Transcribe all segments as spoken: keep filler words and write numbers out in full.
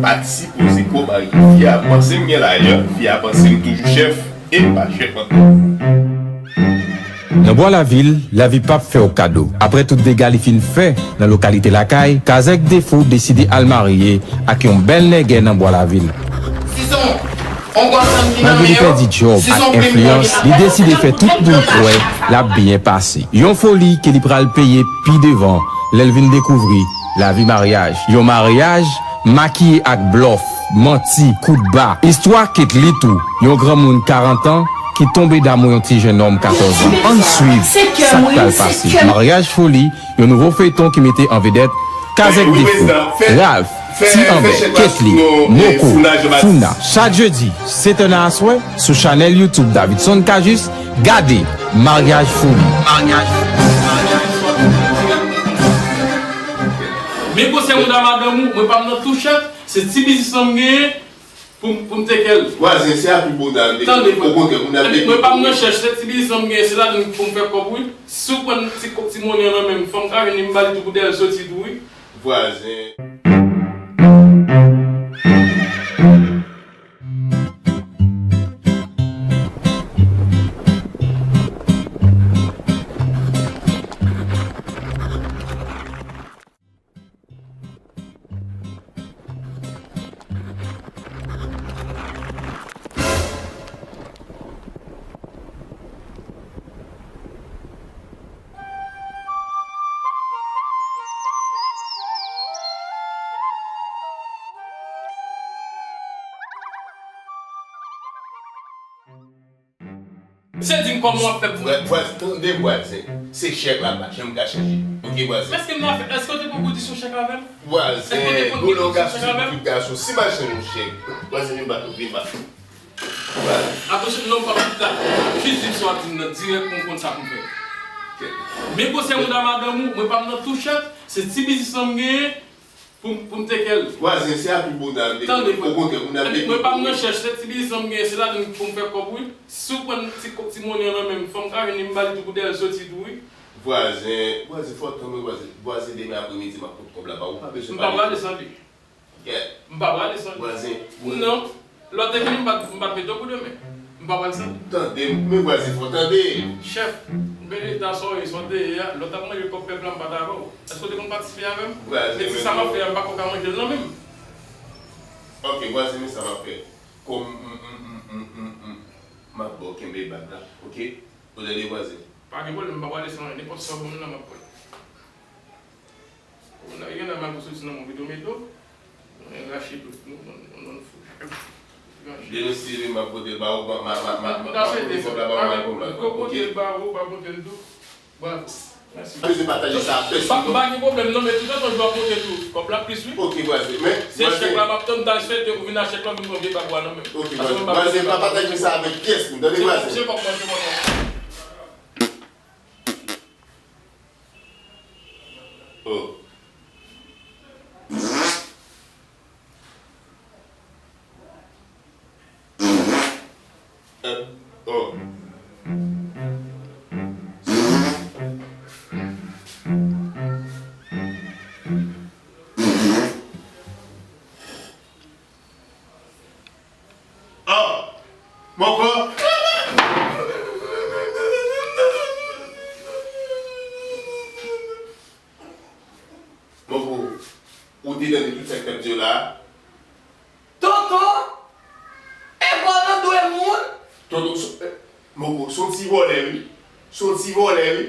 pa t sipoze ko marye. Fi a panse m gen lajan, fi a panse m toujou chèf, e m pa chèf ankò. Nan Bwa Lavil, lavi p ap fè w kado. Apre tout dega li fin fè nan lokalite lakay, Kazèk Defo deside al marye ak yon bèl nègè nan Bwa Lavil. Malgre li pèdi djòb ak enfliyans, li deside fè tout moun kwè l ap byen pase. Yon foli ke li pral peye pi devan lè l vin dekouvri lavi maryaj. Yon maryaj makiye ak blòf, manti, kout ba. Istwa Ketly tou, yon granmoun karant an ki tonbe damou yon ti jennonm katòz an. Ann swiv sa k pral pase. Maryaj foli, yon nouvo feyton ki mete an vedèt Kazèk Defo, Ralph, Ti Anbè, Ketly, Moko, Founa. Chak jedi, sèt è nan aswè, sou chanèl YouTube Davidson Cajus, gade Maryaj Foli. Men konsèy mwen a madanm ou, mwen pa m nan touchèt, se ti biznis lan m genyen pou m, pou m teke l. Vwazen, se a pi bon dam de. Tande, okontrè, moun ap de. Mwen pa m nan chèch, se ti biznis lan m genyen, se ladan l pou m fè kòb, wi. Si w pran ti kòb, ti monnen an nan men m, fò m ka jwenn li, m ba li tou pou dèyè l soti tou, wi. Vwazen. Se di m kòman w ap fè pou mwen. Vwa-, vwazen, tande vwazen. Se chèk la pa janm ka chanje. Oke, vwazen. Èske m nan afè, èske w te pran kondisyon chèk avè m? Vwazen, dolo gason, se pou tout gason. Si machann yon chèk, vwazen, vin ba, vin ba. Vwazen. Apre, non, pa pita. Jis di m sa w ap di m nan dirèk pou m konn sa pou m fè. Men konsèy mwen a madanm ou, mwen pa m nan touchèt, se ti biznis lan m genyen, pou m, pou m teke l. Vwazen, se a pi bon dam de. Tande, okontrè, moun ap de. Mwen pa m nan chèch, se ti biznis lan m genyen, se ladan l pou m fè kòb, wi. Si w pran ti kòb, ti monnen an nan men m, fò m ka jwenn li, m ba li tou pou dèyè l soti tou, wi. Vwazen, vwazen, fò w tann mwen, vwazen. Vwazen, demen apremidi, m ap pot kòb la ba ou, ou pa bezwen pale. M pa prale san li. M pa prale san li. Vwazen. Non. Lè w te vini, m pa t, m pa t mete w pou demen. M pa pral san. Tande, men vwazen fò tande. Chèf, m byen leta sa w ye, sa w te ye a, lè w t ap manje kòb pèp la, m pa t avè w. Èske w te konn patisipe avè m? Vwazen, men ti sa m ap fè a, m pa ko ka manje l non menm. Oke, vwazen, men sa m ap fè. Kòm m, m, m, m, m, m, m ap ba w kenbe bag la, oke? Ou tande vwazen? Pa gen pwoblèm, m pa prale san nenpòt sa w ban m nan, m ap pran. Ou nan, gen nan mal pou soti nan mwen, pito meto. Mwen rache tout, nou, nou, nou, nou fou. Demen si m ap pote l ba ou, ma, ma, ma, ma, ma, ma pote kòb la ba ou, ma pote l ba ou, ma pote l tou. Bravo. Mèsi. Bezwen pataje sa ak pèsonn. Pa, pa gen pwoblèm, non, men toutan, yon jou w ap pote tou. Kòb la plis, wi. Oke, vwazen, men, se vwazen. Chèk la, m ap tann, ta swete, ou vin a chèk la, vin pran vye bag ou a nan men m. Oke, vwazen, vwazen, pa pataje sa avèk pyès moun, tande, vwazen. Se, se kòb mwen, se kòb mwen. Oh. Euh, oh. Oh! Moko! Moko, ou te tande tout sa k t ap di yo la a? Tonton! E vòlè dwe moun? Tonton, s-, eh, Moko, s on ti vòlè, wi. S on ti vòlè, wi.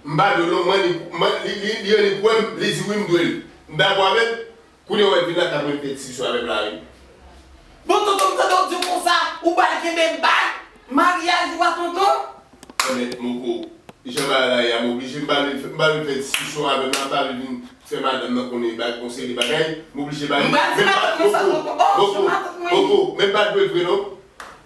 M pa dwe non, mwen, li, mwen, li, li, li annik wè m, li di wi m dwe l. M dakò avè l. Kounye a w ap vin lakay mwen fè diskisyon avè m la, wi. Bon, tonton, m tande w di w konsa, ou pral kenbe bag maryaj ou a, tonton? Enben, Moko, jan bagay la ye a, m oblije, m pa vle, m pa vle fè diskisyon avè m la, m pa vle vin fè madanm nan konnen ba-, yon seri de bagay, m oblije ba li. M pral di matant mwen sa, tonton. Oh, se matant mwen. Moko, men m pa dwe vre non.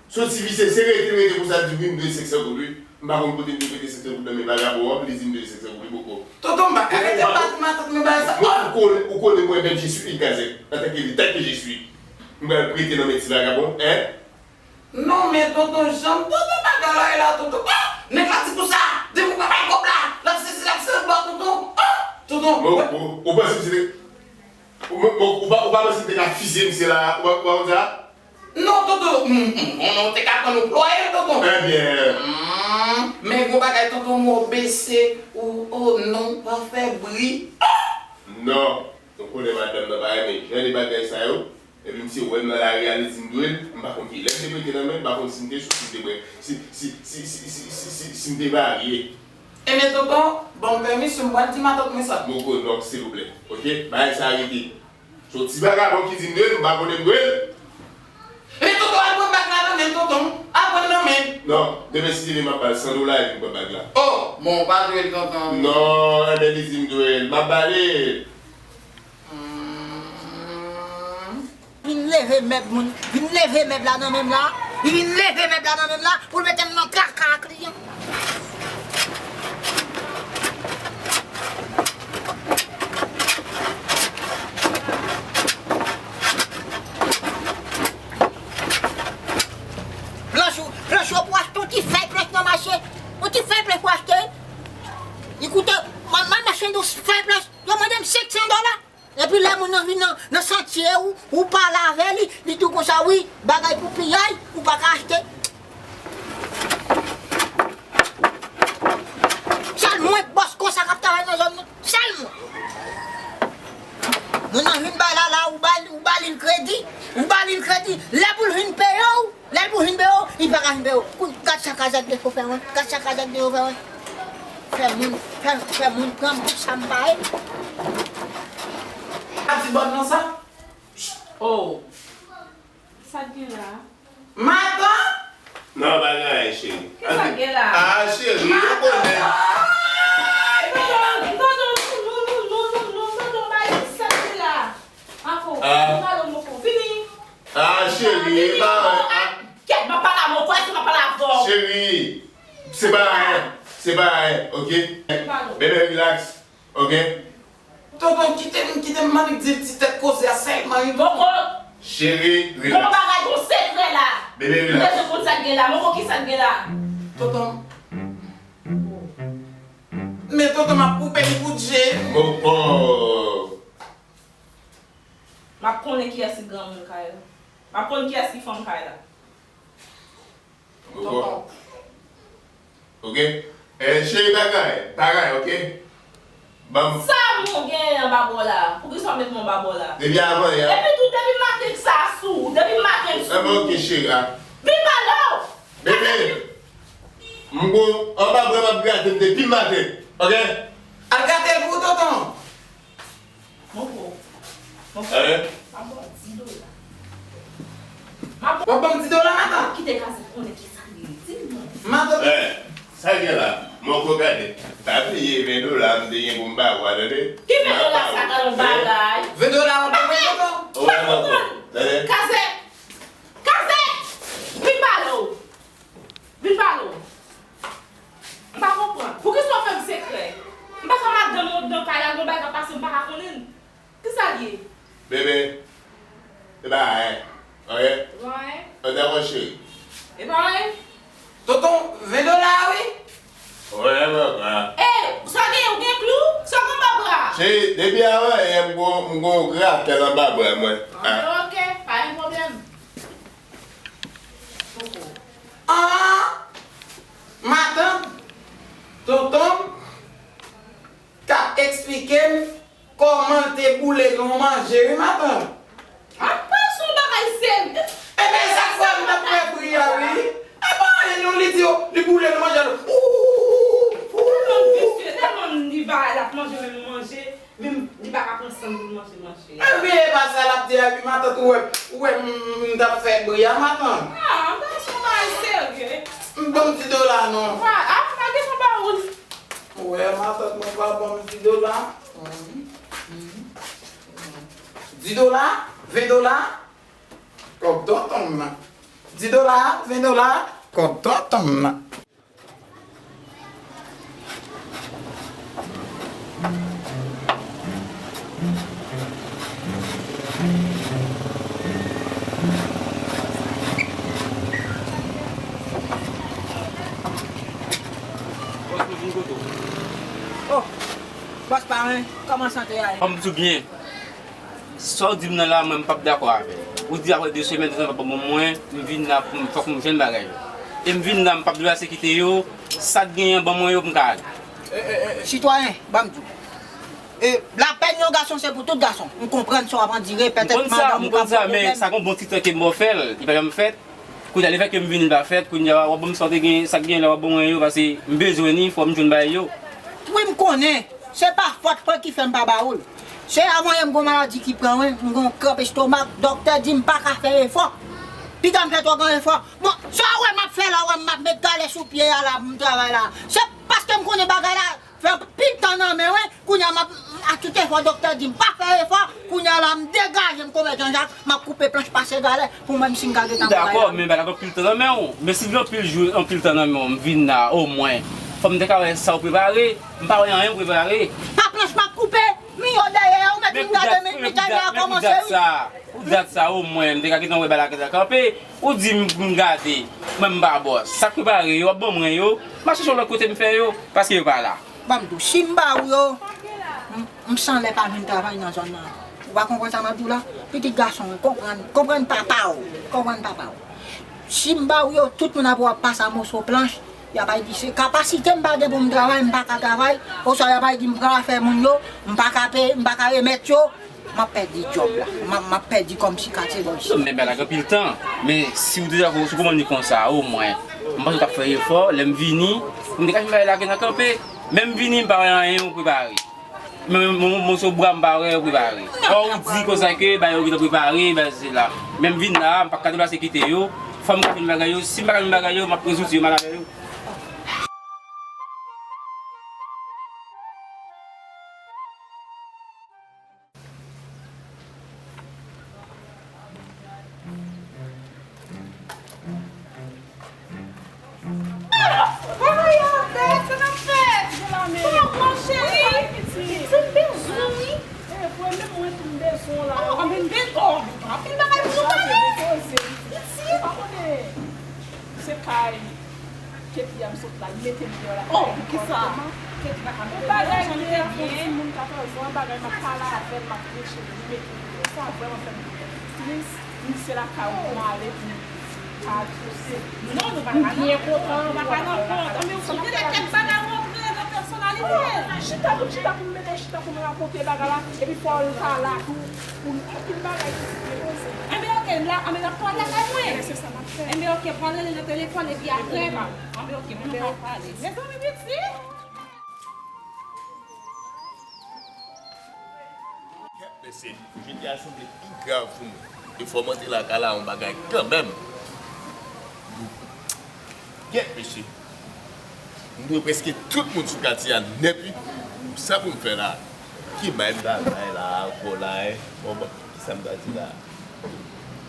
Se yon ti visye, se rete, rete konsa, di wi, m dwe senk san goud, wi. M pa konn kote m te mete senk san goud nan men vagabon an, pou li di m dwe senk san goud, wi, Moko. Tonton, m pa ka rete, m pa di matant mwen bagay sa. Moko, ou konnen, ou konnen mwen menm, je suis une gazette, antanke leta ke je suis. M pral prete nan men ti vagabon, en? Non, men tonton, jan m tande bagay la ye la, tonton. Oh! Nèg la di konsa, depi w pa bay kòb la, l ap sezi, l ap sezi ba tonton. Oh! Tonton. Bon, bon, ou panse m se Ou, ou, ou pa, ou pa panse m te ka fizye misye la, ou pa, ou pa konn sa? Non, tonton, m, m, m konnen w te ka pran nou plwaye, tonton. Ebyen. Hmm, men gon bagay, tonton, m bese, ou, oh non, pa fè bri. Ah! Non, nou konnen madanm nan pa renmen jan de bagay sa yo. Epi misye wè m nan lari a, li di m dwe l, m pa konn ki lè m te prete nan men l, m pa konn si m te sou, si m te bwè, si, si m te marye. Ebyen, tonton, ban m pèmisyon, m pral di matant mwen sa. Moko, non, silvouplè. Oke? Bagay sa rete. Se yon ti vagabon ki di m dwe l, m pa konnen m dwe l. Men tonton, al pran bag la nan men l, tonton. Al pran l nan men l. Non, demen si Dye vle m ap ba l san dola epi m pran bag la. Oh, bon, ou pa dwe l, tonton. Non, ebyen li di m dwe l, m ap ba li l. Hmm. Vin leve mèb moun, vin leve mèb la nan men m la. Li vin leve mèb la nan men m la pou l mete m nan traka ak li an. Planch ou, planch ou pou achte yon ti fèy planch nan mache. Yon ti fèy planch pou achte. Li koute, mwen, mwen mache yon fèy planch. Yo mande m senk san dola. Epi lè moun nan vin nan, nan santye ou, ou pale avè li, li di w konsa, wi, bagay pou piyay, ou pa ka achte. Sèl mwen k bòs konsa k ap travay nan zòn nan. Sèl mwen. Moun nan vin bay la, la, ou ba li, ou ba li l kredi, ou ba li l kredi. Lè pou l vin peye w, lè l pou vin peye w, li pa ka vin peye w. Kou, gad sa kazèk de fo fè mwen, gad sa kazèk de fo fè mwen. Fè moun, fè, fè moun pran m pou sa m pa ye. A di bòn nan sa? Oh. Sa k gen la? Matant! Non, pa gen anyen, cheri. Kisa k gen la? Ah, cheri, ou konnen. Ay, non, non, non, non, non, non, non, non, non, non, non, non, non, non, sa k gen la? Mako, ah. Mako, vini. Ah, cheri, e pa, ah. Kèt, m ap pale a Moko, èske m ap pale avè w? Cheri, se pa anyen, se pa anyen, oke? Bebe, relax, oke? Tonton, kite m, kite m annik di l ti tèt koze a sèlman, wi. Moko! Cheri, relax. Gon bagay, gon sekrè la. Bebe, relax. M bezwen konn sa k gen la. Moko, kisa k gen la? Tonton. Men tonton, m ap koupe l kout je. Moko. M ap konnen kiyès ki granmoun kay la. M ap konn kiyès ki fanm kay la. Tonton. Oke? Eh, cheri, bagay, bagay, oke? Ban m. Sa moun genyen anba bò la? Poukisa w met mwen anba bò la? Depi avan yè. Epi tou, depi maten sa sou, depi maten sou. Enben, oke, cheri, a. Vin pale w! Bebe, m gon anba bra m ap grate m depi maten, oke? Al grate l pou ou, tonton. Moko. Moko. Eh? M ap ba w dis dola. M ap ba w. W ap ban m dis dola, matant? Kite kazèk konnen kisa l ye. Di m non. Matant. Eh, sa gen la? Moko, gade. Pa bliye ven dola m te gen pou m ba w a, tande? Ki ven dola sa, gade yon bagay? Ven dola w ap ban mwen, tonton? Wi, Moko. Tande? Kazèk! Kazèk! Vin pale w! Vin pale w. M pa konprann. Poukisa w fè m sekrè? M pa ka madanm ou nan kay la, gon bagay k ap pase, m pa ka konnen l. Kisa l ye? Bebe, se pa anyen. Anyen? Se pa anyen? An dakò, cheri. Se pa anyen? Tonton, ven dola a, wi. Wè, papa. E, sa w gen, ou gen klou? Sa w gen anba bra? Cheri, depi avan yè, m gon, m gon gratèl anba bra mwen. Anben, oke, pa gen pwoblèm. An! Matant, tonton m k ap eksplike m kòman l te boule nou manje, wi, matant. Apa, se yon bagay serye. Ebyen, sa k fè m t ap fè bri a, wi. Apa, anyen non, li di, li boule nou manje, ou, ou, ou, ou, ou. Tèlman m visye, tèlman m di bagay, l ap manje, men m manje. Li pa ka pran san pou l manje, manje. Ebyen, e pa sa l ap di a, wi, matant, ou wè, ou wè m, m t ap fè bri a, matant. Ah, bagay sa bagay serye. M ban m dis dola, non. Wa, ah, pa gen sa ba ou. Ou wè, matant, mwen pa ban m dis dola. Dis dola, ven dola, kòb tonton m nan. Dis dola, ven dola, kòb tonton m nan. Oh, bòs pa mwen, kòman sante a ye? Fanm tou byen. Sa w di m nan la, mwen, m p ap dakò avè l. Ou di apre de semèn, de semèn pa bon mwen, m vin la, pou m, fòk m jwenn bagay yo. E m vin la, m p ap deplase kite yo, sa k genyen ban mwen yo pou m ka ale. Sitwayen, ban m di w. E, lapèn yon gason se pou tout gason. M konprann sa w ap andire, petèt madanm ou ka pran pwoblèm. M konn sa, men sa gon bon ti tan ke m ba w fè l, li pa janm fèt. Kounye a, lefètke m vini, li pa fèt, kounye a, w ap ban m sa w te gen, sa k gen la, w ap ban mwen yo, paske m bezwen li, fò m jwenn bagay yo. Wi, m konnen. Se pa fòt mwen ki fè m pa ba ou l. Se avan yè m gon maladi ki pran mwen, m gon kranp estomak, dòktè di m pa ka fè efò. Pita m fè twò gran efò. Bon, sa w wè m ap fè la, w wè m ap met galè sou pye a la, m travay la. Se paske m konnen bagay la fè anpil tan nan men mwen, kounye a m ap, a tout efò, dòktè di m pa fè efò, kounye a la m degaje m konbèt Jan Jak, m ap koupe planch pase galè pou m wè si m ka gentan pran bagay la. Dakò, men bagay la gen anpil tan nan men w. Men si l gen anpil jou, anpil tan nan men w, m vin la, omwen, fò m te ka wè sa w prepare. M pa wè anyen w prepare. Pa planch m ap koupe, mi yo dèyè, ou mèt vin gade mi, mi kay la kòmanse, wi. Pou dat sa, omwen, m te ka gentan wè bagay la gentan kanpe. Ou di m pou m gade, mwen m pa bòs. Sa k prepare yo, w ap ban mwen yo, m a chèche yon lòt kote m fè yo, paske yo pa la. Ban m di w, si m ba ou yo, m, m sanlè pa jwenn travay nan zòn nan. Ou pa konprann sa m ap di w la? Pitit gason mwen, konprann, konprann papa w, konprann papa w. Si m ba ou yo, tout moun ap wè w ap pase a moso planch, y ap di se kapasite m pa gen pou m travay, m pa ka travay, oswa y ap di m pran afè moun yo, m pa ka peye, m pa ka remèt yo. M ap pèdi djòb la. M ap, m ap pèdi kòm si katye bòy. Men bagay la gen anpil tan. Men si w deja, si w konprann li konsa, omwen, m panse w t ap fè efò, lè m vini, pou m te ka fin bagay la gentan kanpe. Men m vini, m pa wè anyen ou prepare. Men, men, men, moso bwa m pa wè ou prepare. Fò w di konsa ke bagay yo gentan prepare, bagay se la. Men m vin la, m pa ka deplase kite yo. Fò m ka fin bagay yo. Si m pa ka fin bagay yo, m ap pran zouti yo, m al avè yo. Kòman y ap fè? Sa n ap fè? Kòman w, cheri? Pitit, m bezwen w, wi. E, pou mwen menm, mwen tou, m bezwen w la, wi. Oh, anben, m bezwen, oh, anpil bagay pou nou pale. Pitit. Pa konnen se kay Ketty a m sot la, li mete m deyò lakay li kòrektèman. Ketty pa ka mete m deyò, jan m te di w, yon moun katòz an, bagay m ap pale avè l, m ap preche l, li mete m deyò. Sa vrèman fè m tris. M di se lakay ou pou m ale pou m pa touse. Non, nou pa ka nan kont, nou pa ka nan kont. Anben, ou konprann kèk bagay rantre nan pèsonalite. Chita pou, chita pou m mete, chita pou m rakonte bagay la, epi fò l pa la tou. Pou anpil bagay ki te repoze. Enben, oke, m la, enben, n ap pale lakay mwen. Enben, se sa m ap fè. Enben, oke, pral rele nan telefòn, epi apre, enben, oke, pou nou ka pale. Mezanmi, pitit! Kèt, mesye, jodi a sanble pi grav pou mwen. E fò m antre lakay la, yon bagay kanmenm. Kèt, mesye. M dwe prèske tout moun sou katye a nèt, wi. Sa pou m fè la? Ki may m ta bay la ankò la, en? Bon, bon, kisa m ta di la?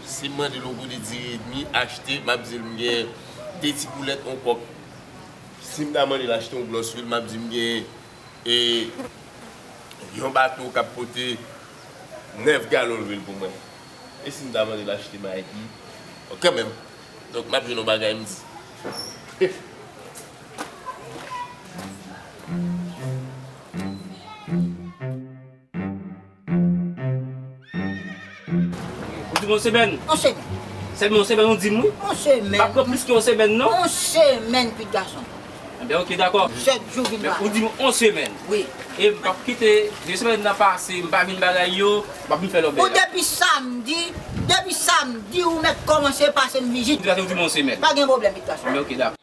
Si m mande l yon goud diri edmi achte, m ap di l m gen de ti boulèt, yon kòk. Si m ta mande l achte yon glòs lwil, m ap di m gen, e, yon bato k ap pote nèf galon lwil pou mwen. E si m ta mande l achte Maggi? Bon, kanmenm. Donk, m ap jwenn yon bagay, m di. Ou di m yon semèn? Yon semèn. Sèlman yon semèn, ou di m wi. Yon semèn. M ap pran plis ke yon semèn, non? Yon semèn, pitit gason. Enben, oke, dakò. Sèt jou vin pase. Men ou di m yon semèn. Wi. E m p ap kite de semèn nan pase, m pa vin bagay yo, m ap vin fè lòbèy la. Ou depi samdi, depi samdi, ou mèt kòmanse pase m vizit. Ou di m yon semèn. Pa gen pwoblèm, pitit gason. Enben, oke, dakò.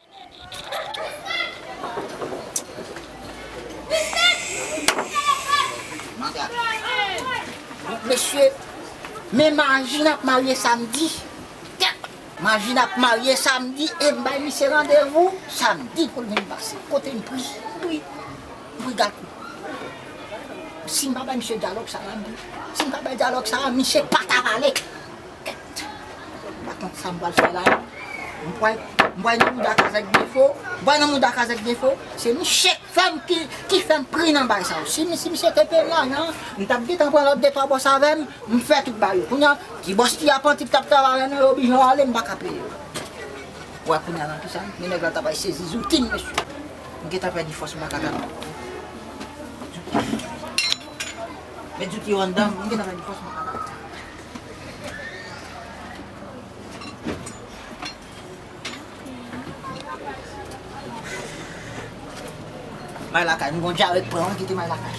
Mesye, men Majin ap marye samdi. Majin ap marye samdi e m bay misye randevou samdi pou l vin pase. Kote m pri, m pri, m pri gal kou. Si m pa bay misye dyalòg sa a, m, si m pa bay dyalòg sa a, misye pa ta pale. Kèt. M pa konn sa m pral fè la. M pral, m pral nan mouda Kazèk Defo. M pral nan mouda Kazèk Defo. Se misye k fè m ki, ki fè m pri nan bagay sa yo. Si, si misye te peye m lajan an, m t ap gentan pran lòt de twa bòs avè m, m fè tout bagay yo. Kounye a, ti bòs ki apranti k t ap travay avè nou yo oblije ale, m pa ka peye yo. Wè kounye a nan kisa, men nèg la ta pral sezi zouti m, mesye. M gentan pèdi fòs, m pa ka tande ankò. Men zouti yo anndan m, m gentan pèdi fòs, m pa ka tande. May lakay, m gon dyare k pran, kite may lakay.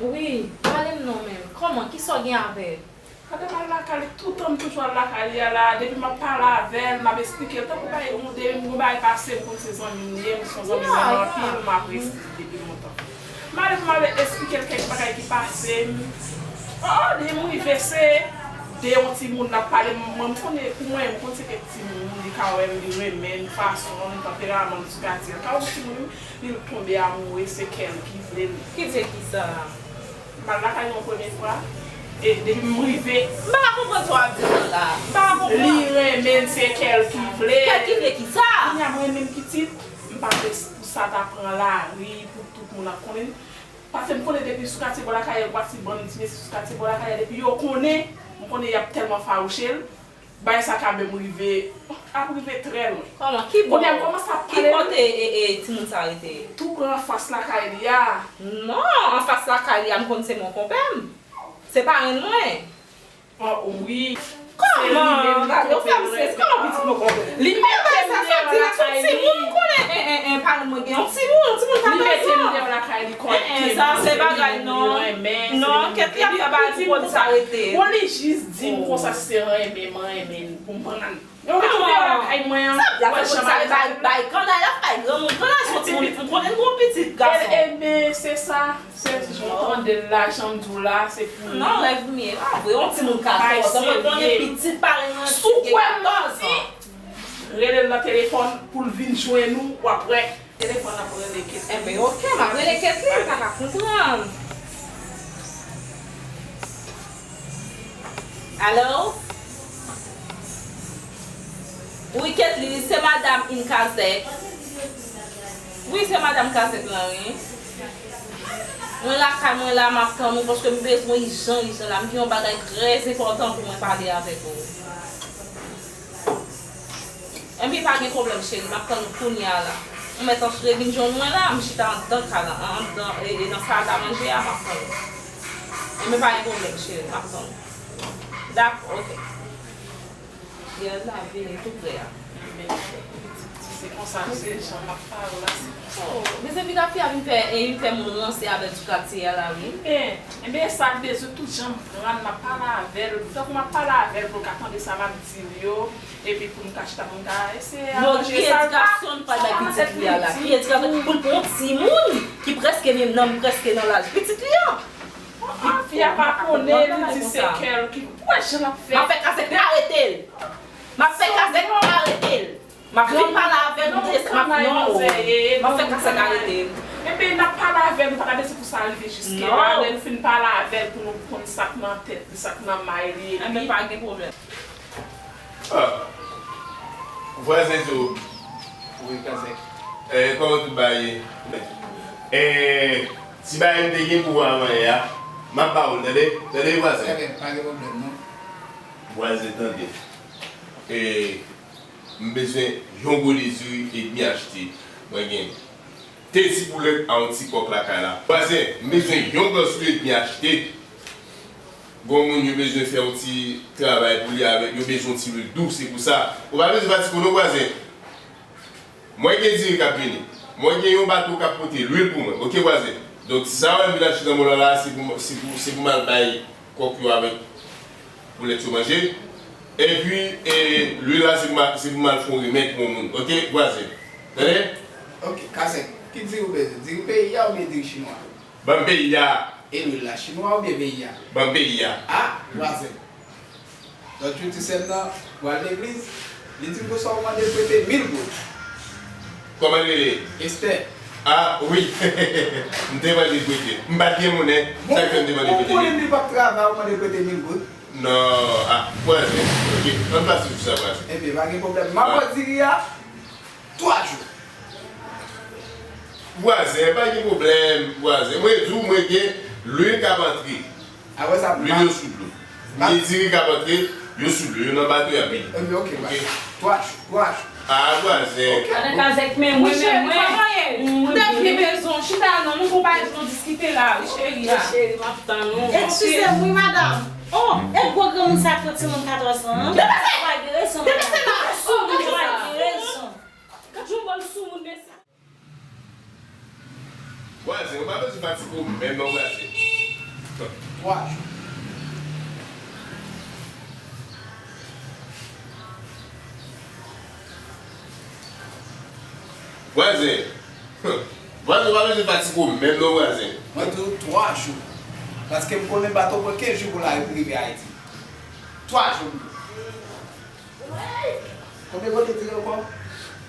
Wi, pale m non menm. Kòman? Kisa w gen avè l? Gade m al lakay li, toutan m toujou al lakay li a la, depi m ap pale avè l, m ap esplike l, tankou bay, yon de, yon bagay pase m, konn se zanmi m ye, m se yon zanmi m renmen anpil, m apresye l depi lontan. M ale pou m al esplike l kèk bagay ki pase m. Oh, oh, depi m rive se de yon timoun l ap pale m, mwen m konnen pou mwen, m konn se kèk timoun, li ka wè m, li renmen m, fason l, tanperaman l, sou katye l, ka wè yon timoun wi, li tonbe amoure, se kè l ki vle l. Ki vle kisa? M al lakay li yon premye fwa, e depi m rive. M pa ka konprann sa w ap di m nan la. M pa ka konprann. Li renmen l, se kè l ki vle l. Kè l ki vle kisa? Kounye a mwen menm pitit, m pa vle pou sa ta pran lari, pou tout moun ap konnen. Paske m konnen depi sou katye bò lakay, gwati bann ti mesye sou katye bò lakay, depi yo konnen, m konnen y ap tèlman fawouche l. Bagay sa ka menm rive, ap rive trè lwen. Kòman? Ki bò? Kounye a m kòmanse ap pale. Ki kote e, e, timoun sa rete? Tou pran anfas lakay li a. Non, anfas lakay li a, m konn se monkonpè m. Se parenn mwen. Oh, wi. Kòman? Gade, ou fè m sezi. Kòman pitit monkonpè? Li mete m deyò lakay li. Timoun, m konnen, en, en, en, parenn mwen gen yon timoun, yon timoun katòz an. Li mete m deyò lakay li, kòm. En, en, sa se bagay non. Non, kèt li ap fè bagay pou kòd sa rete. Bon, li jis di m konsa si se renmen m renmen l pou m pran l. Yo rete deyò lakay mwen an. Sa ap fè kòd sa bay, bay kanay, ap bay granmoun kanay, se yon timoun, m konnen l gon pitit gason. Ebyen, se sa, se jan w tande l la, jan m di w la, se pou li. Non, rèv m ye, pa vre, yon timoun katòz an, mwen konnen pitit parenn mwen gen katòz an. Rele l nan telefòn pou l vin jwenn ou, w ap wè. Telefòn ap rele Ketly. Enben, oke, m ap rele Ketly, m pa ka konprann. Alo? Wi, Ketly, se madanm Inkazèk. Wi, se madanm Kazèk lan, wi. Mwen lakay mwen la, m ap tann ou, paske m bezwen ijan, ijan la. M gen yon bagay trè enpòtan pou mwen pale avèk ou. Enben pa gen pwoblèm cheri, m ap tann ou kounye a la. Ou mèt antre vin jwenn mwen la, m chita anndan kay la, anndan, e, e nan sal a manje a, m ap tann ou. Enben pa gen pwoblèm cheri, m ap tann ou. Dakò, oke. Yè la vini tou prè a. Enben, se konsa, se jan m ap pale w la, se konsa. Oh, men se piga fi a vin fè, e vin fè moun ranse avè l sou katye a la, wi. Enben, enben, sa k bezwen tout jan m pran l, m ap pale avè l, tankou m ap pale avè l pou l ka tande sa m ap di l yo. Epi pou m ka chita pou m ka eseye aranje sa l pa, sa pa nan tèt li ditou. Ki edikasyon pou l pran yon timoun ki prèske menm nan, prèske nan laj pitit li an? Fi a pa konnen, li di se kè l ki, ou wè jan l ap fè. M ap fè Kazèk arete l. M ap fè Kazèk arete l. M ap fin pale avè l, m ap non. M ap fè Kazèk arete l. Epi n ap pale avè l, nou pa ta bezwen pou sa rive jiske la. Lè nou fin pale avè l pou nou konn sa k nan tèt li, sa k nan may li, epi. Enben pa gen pwoblèm. Ah. Vwazen Zo. Wi, Kazèk. Eh, kòman tout bagay ye? Eh, ti bagay m te gen pou w avan yè a, m ap ba w l, tande? Tande, vwazen? Ebyen, pa gen pwoblèm, non. Vwazen, tande. Eh, m bezwen yon gode diri edmi achte. Mwen gen de ti boulèt a yon ti kòk lakay la. Vwazen, m bezwen yon gòs lwil edmi achte. Gon moun yo bezwen fè yon ti travay pou li avèk, yo bezwen yon ti lwil dou, se pou sa. Ou pa bezwen fatige w non, vwazen. Mwen gen diri k ap vini. Mwen gen yon bato k ap pote lwil pou mwen. Oke, vwazen. Donk, sa w wè m vin achte nan mòl la la, se pou, se pou, se pou m al bay kòk yo avèk boulèt yo manje. Epi, e, lwil la, se pou m al, se pou m al fè yon remèd pou yon moun. Oke, vwazen. Tande? Oke, Kazèk, ki diri w bezwen? Diri peyi a oubyen diri chinwa? Ban m peyi a. E lwil la, chinwa oubyen peyi a? Ban m peyi a. A, vwazen. Lòt jou, ti sè m nan pral legliz, li di m konsa ou mande l prete mil goud. Kòman l rele? Estè. A, wi. M te mande l prete. M pa t gen monnen. Sa k fè m te mande l prete mil. Bon, ou konnen li p ap travay, ou mande l prete mil goud? Non, a, vwazen. Oke, ann pase sou sa, vwazen. Ebyen, pa gen pwoblèm. M ap ba w diri a. Twa jou. Vwazen, pa gen pwoblèm, vwazen. Mwen di w, mwen gen lwil k ap antre. Apre sa, lwil yo sou dlo. M gen diri k ap antre, yo sou dlo, yo nan bato, y ap vini. Ebyen, oke, baz. Twa jou, twa jou. A, vwazen. Oke. Madan Kazèk, men mwen, men mwen. Monchè, kòman ye? M te vle bezwen w chita non, nou gon bagay pou nou diskite la, wi, cheri a. Cheri, m ap tann ou. Eskize m, wi, madanm. Oh, e gwo granmoun sa k pran timoun katòz an, an? Depase! Ou pa gen rezon, madanm. Depase la! Ou pa gen rezon. Gad yon bann soumoun, mesye. Vwazen, ou pa bezwen fatige w menm non, vwazen. Twa jou. Vwazen. Vwazen, ou pa bezwen fatige w menm non, vwazen. Mwen di w twa jou. Paske m konnen bato pran kenz jou pou l rive Ayiti. Twa jou m di w. Konbyen gote diri ankò?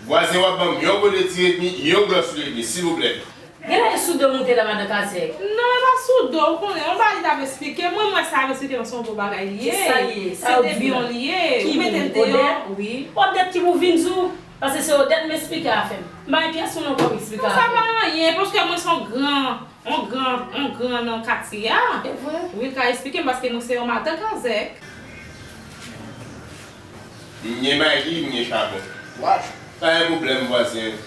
Vwazen, w ap ban m yon gote diri edmi, yon glòs lwil edmi, silvouplè. Genlè e sou do w moute la, madan Kazèk. Non, e pa sou do, ou konnen, yon bagay li t ap esplike mwen, mwen sa ap esplike mwen se yon gwo bagay li ye. Kisa l ye? Se Debyon li ye. Ou mete l deyò. Odèt? Wi. Odèt ki pou vin di w, paske se Odèt m esplike afè m. M pa gen pyès moun ankò m esplike afè m. Sa pa anyen, paske mwen se yon gran, yon gran, yon gran nan katye a. E vre? Wi, l ka esplike m, paske mwen se yon madan Kazèk. M gen mayi, m gen chabon. Twa jou. Pa gen pwoblèm, vwazen.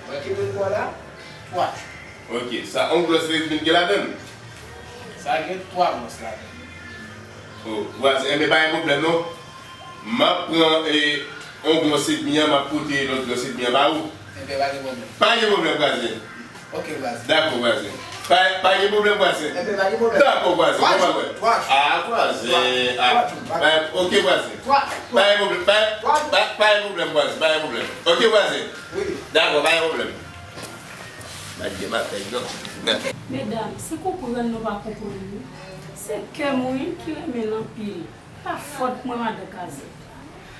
Mwen ki vin pran la, twa jou. Ok, sa yon glòs lwil edmi gen ladan l? Sa gen twa glòs ladan l. O, vwazen, enben pa gen pwoblèm non. M ap pran, e, yon glòs edmi an, m ap pote lòt glòs edmi an ba ou. Enben pa gen pwoblèm. Pa gen pwoblèm, vwazen. Ok, vwazen. Dakò, vwazen. Pa, pa gen pwoblèm, vwazen. Enben, pa gen pwoblèm. Dakò, vwazen. Twa jou, twa jou. Ah, vwazen. Ah, twa jou, twa jou. Ok, vwazen. Twa jou. Pa gen pwoblèm, pa, pa, pa gen pwoblèm, vwazen. Pa gen pwoblèm. Ok, vwazen. Wi. Dakò, pa gen pwoblèm. Pa gen batay, non. Medam, se konprann nou pa konprann, wi. Se kè m, wi, ki renmen l anpil. Pa fòt mwen, madan Kazèk.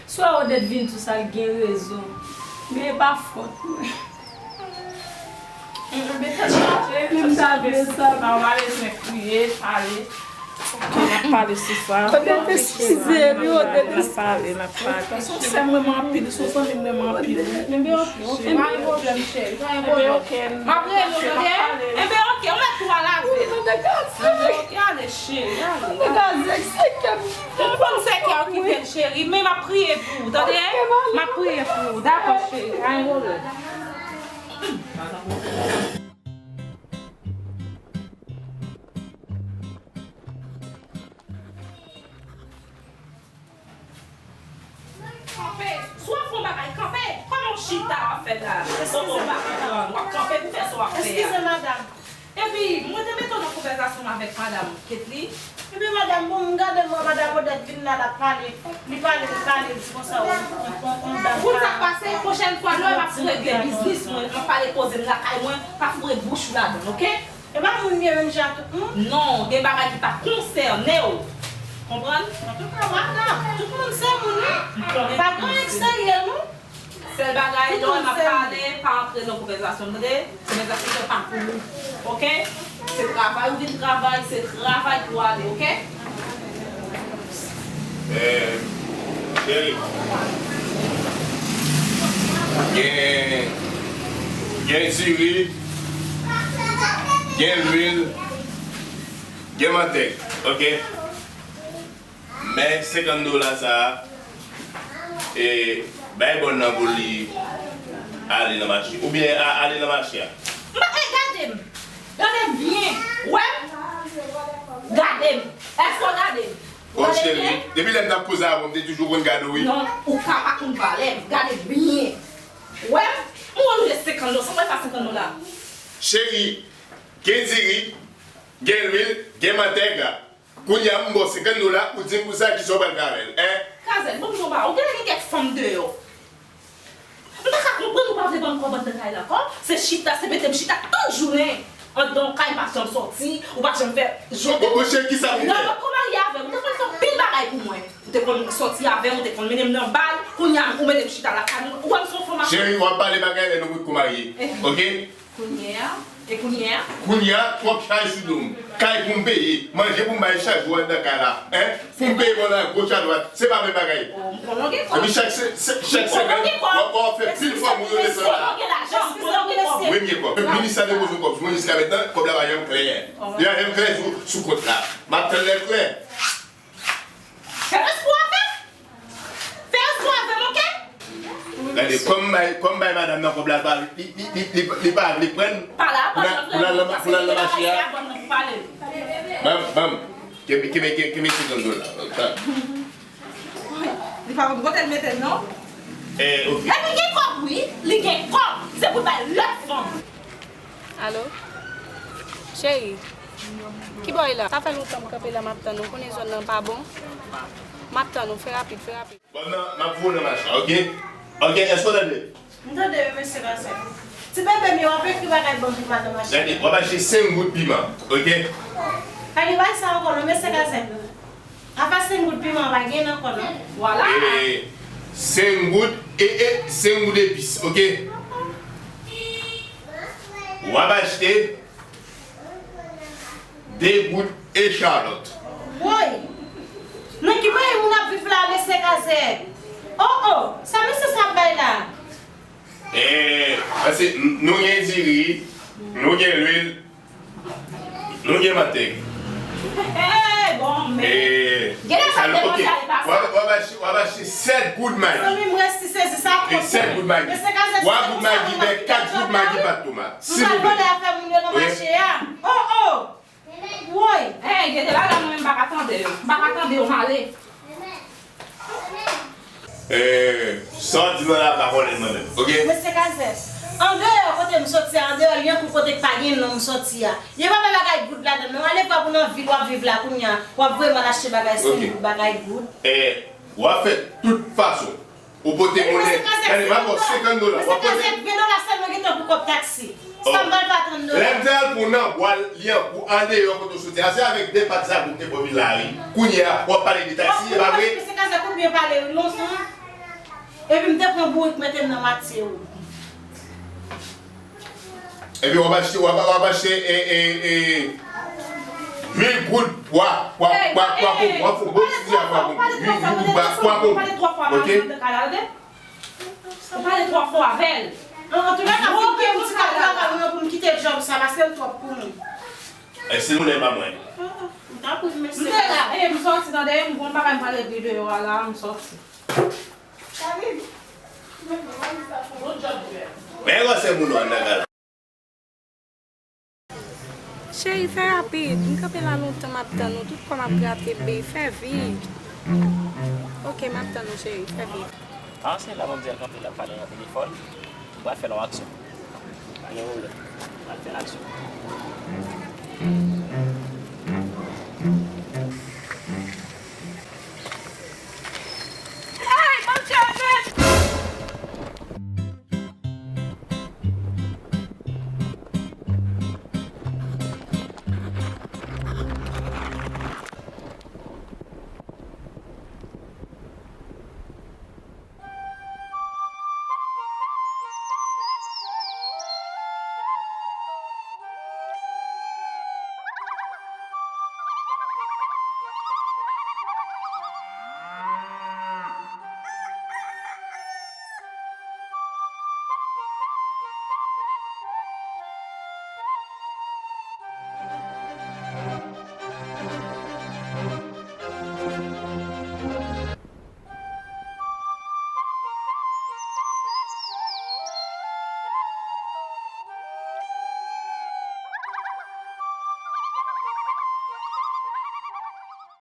Swa Odèt vin di w sa, l gen rezon. Men e pa fòt mwen. Enben, tèt chaje, tèt chaje, sa pa bezwen kriye, pale. Ok, n ap pale sou sa. Odèt, eskize m, Odèt, eskize m. N ap pale, n ap pale. Se yon sè m renmen anpil, se yon zanmi m renmen anpil. Enben, ok, pa gen pwoblèm, cheri, pa gen pwoblèm. Enben, ok. M ap rele w, tande? Enben, ok, ou mèt tou al avè l. Enben, ok, ale, cheri, ale, ale. Ou konn se kè w ki fè l, cheri, men m ap priye pou ou, tande? M ap priye pou ou, dakò, cheri, pa gen pwoblèm. Kanpe! Si w ap fè yon bagay, kanpe! Kòman w chita w ap fè la? Eskize m, madanm. W ap kanpe pou fè sa w ap fè a. Eskize, madanm. Epi, mwen te mete w nan konvèsasyon avèk madanm Ketly. Epi, madanm, bon, m gade m wè madanm Odette vin la, l ap pale. Li pale, li pale, li di konsa, on, on, on, on dam. Pou sa k pase, pwochèn fwa, lè m ap regle biznis mwen, m ap pale koze m lakay mwen, pa foure bouch ou ladan l, oke? E pa moun m ye menm jan ak tout moun? Non, gen bagay ki pa konsène w. Konprann? Antouka, madanm, tout moun se moun, wi. M konnen tout moun se moun. Pa gen anyen ki serye, non. Sèl bagay, lè w wè m ap pale, pa antre nan konvèsasyon m, tande? Konvèsasyon sa pa pou ou. Oke? Se travay ou vin travay, se travay pou w ale, oke? Eh, cheri. Gen, gen diri, gen lwil, gen mantèg, oke? Men senkant dola sa a, e, bay bòn nan pou li ale nan mache. Oubyen a, ale nan mache a. M pa, e, gade m. Gade m byen. Wè m. Gade m. Èske w gade m? O cheri, depi lè m t ap koze avè w, m te toujou konn gade w, wi. Non, ou ka pa konn valè m. Gade byen. Wè m. M wè w leve senkant dola. Sa w wè sa senkant dola? Cheri, gen diri, gen lwil, gen mantèg. Kounye a m ba w senkant dola, ou di m pou sa, kisa w pral fè avè l, en? Kazèk, ban m di w yon bagay, ou genlè gen kèk fanm deyò. M pa ka konprann ou pa vle ban m kòb anndan kay la ankò. Se chita, se mete m chita tout jounen anndan yon kay, m pa janm sòti, ou pa janm fè je. Bon, bon, cheri, kisa pou m fè? Lè w pa t ko marye avè m, ou te konn fè anpil bagay pou mwen. Ou te konn sòti avè m, ou te konn mennen m nan bal, kounye a ou mete m chita lakay mwen, ou wè m se yon fanm a... Cheri, w ap pale bagay lè nou pot ko marye, oke? Kounye a, e kounye a? Kounye a, twòp chaj sou do m. Kay pou m peye, manje pou m bay chak jou anndan kay la, en? Pou m peye moun nan goch a dwat, se pa menm bagay. O, m konnen w gen kòb. Epi chak se, se, chak semèn, w ap, w ap fè pil fwa moun yo desann la. Eskize, w gen lajan, m konnen w gen kòb. Wi, m gen kòb. Epi minis la te poze yon kòb sou mwen, jiska mentnan, kòb la pa janm klè. Li pa janm klè sou, sou kont la. M ap tann lè l klè. Fè espwa avè m. Fè espwa avè m, oke? Gade, kòm m bay, kòm m bay madanm nan kòb la, li pa, li, li, li, li, li pa vle pran l. Pa la, pa la, pou l al nan, pou l al nan mache a. Ban m, ban m. Kenbe, kenbe, kenbe, kenbe senkant dola. Li pa konn kote l mete l, non? Eh, oke. Epi gen kòb, wi. Li gen kòb. Se pou l bay lòt fanm. Alo? Cheri, kibò w ye la? Sa fè lontan m kanpe la, m ap tann ou. Konnen zòn nan pa bon. M ap tann ou, fè rapid, fè rapid. Bon, nan, m ap voye w nan machin, oke? Oke, èske w tande? M tande wi, mesye Kazèk. Ti bebe m yo, w ap ekri bagay ban m pou madan machin. Gade, w ap achte senk goud piman, oke? Pa gen bagay sa ankò non, mesye Kazèk. Apa senk goud piman pa gen ankò non. Vwala. E, senk goud, e, e, senk goud epis, oke? W ap achte de goud echalòt. Woy! Nan ki peyi moun ap viv la, mesye Kazèk? O, o! Sa mesye sa ap bay la? E, paske n-, nou gen diri, nou gen lwil, nou gen mantèg. Hey, bon, men. E, gade sa, sa, depanse oke. Ale pase. W ap, w ap achte, w ap achte sèt goud Magi. Zanmi m resi sezi sa. E sèt goud Magi. Mesye Kazèk, twa goud Magi vè, kat goud Magi pat tomat. Silvouplè. Vòlè afè moun yo nan mache a. O, o! Woy! Hey, gen de bagay mwen menm m pa ka tande yo. M pa ka tande yo, m ale. Eh, sa w di nan la pa konnen mwen menm, oke? Mesye Kazèk, andeyò kote m soti a, andeyò Lyankou kote k pa gen nonm soti a, yo pa bay bagay goud ladan non. Ale vwa pou nan vil w ap viv la kounye a, w ap voye m al achte bagay senk goud, bagay goud. Eh, w ap fè tout fason. Ou pote monnen. Gade, m ap ba w senkant dola. W ap pote. Mesye Kazèk, ven dola sèlman gentan pou kòb taksi. Sa m pral pa trant dola. Lè m te al pran nan bwa Lyankou andeyò kote w soti a, se avèk de pat zago m te fè w vin la wi. Kounye a, w ap pale de taksi, e pa vre? Mesye Kazèk, ou byen pale wi, lontan. Epi m te pran bourik mete m nan matye wi. Epi w ap achte, w ap, w ap achte, e, e, e, uit goud pwa, pwa, pwa, pwa kongo. W ap fè bon ti di a pwa kongo. Uit goud pwa, pwa kongo. Oke? Ou pale twò fò avè l. Antouka, ka fin ke m ti ka travay mwen pou m kite djòb sa, paske l twòp pou nou. E se nou lè pa mwen. M ta pou mesye. M te la, e m sòti nan dèyè, m gon bagay m pral regle deyò a la, m sòti. Men gwosè moun nan anndan la. Cheri, fè rapid. M kanpe la lontan, m ap tann ou. Tout kò m ap grate, bebe. Fè vit. Oke, m ap tann ou, cheri. Fè vit. Ah, se la, m ap di al kanpe la, pale nan telefòn. M pral fè l yon aksyon. Pa gen pwoblèm. M pral fè l aksyon.